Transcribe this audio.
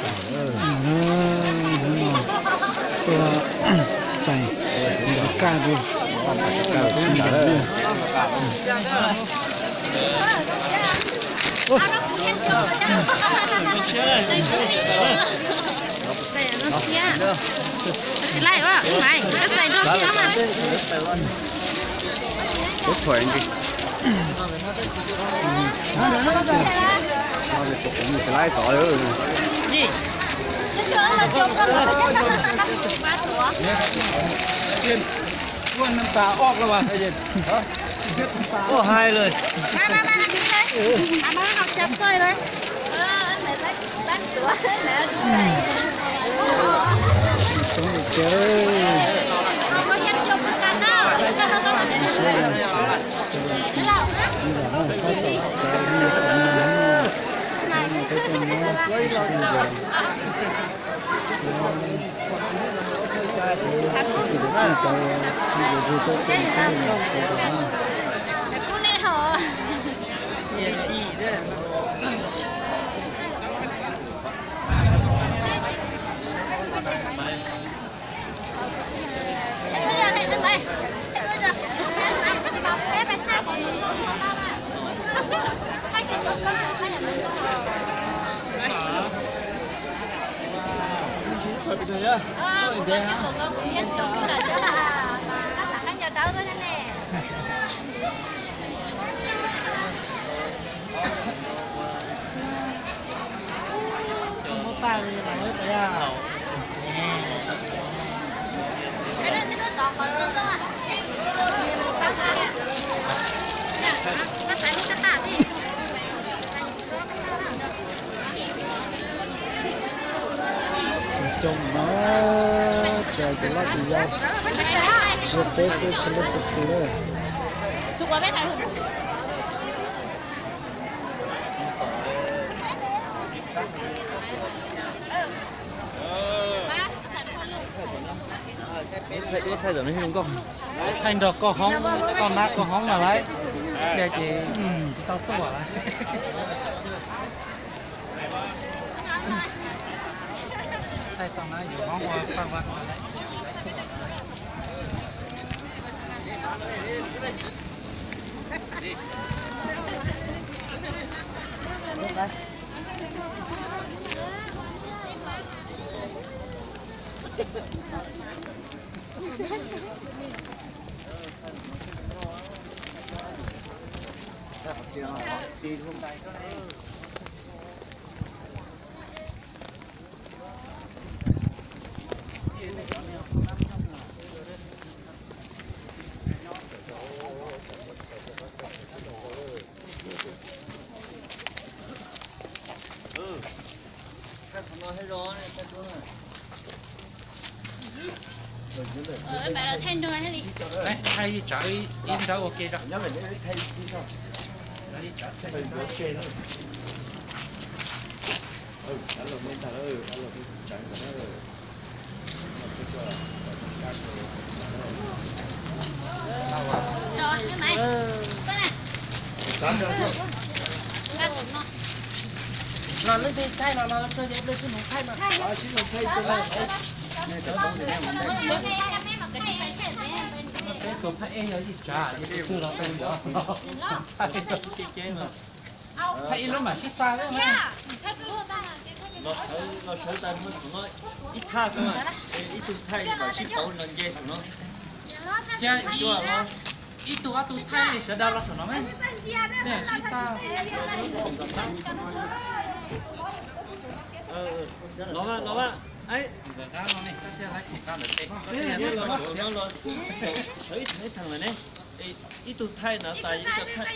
Hnub no tuaj txais ntawv kaj rau txiv ntawm. Tsis laij, txais nrog peb mas. Ua hais lawm. Coob no, tsis hais tus loj tus yau, tsis yog peb xwb, tsis leej txhua tus lawm. Thaij nrog koj hoob, koj nab koj hoob na lawm, ces tsis tau tuaj lawm. Thaij tau na yus hoob ua paj va. Thaij ib tsawv ib nrawb ua ke tso. Los leej twg thaij los los tso, leej twg mus thaij mas. Peb tus thaij ej yog ib tsav, tus twg los tau yog. Thaij ib lub mam sib xa. Los sawv tas no, ib thaj xwb, ib tug thaij kom sib pauv no nce saum no. Cia ib tug ob tug thaij sawv daws los saum no, sib xa. Los, los, ib tug thaij no tas ib tug thaij.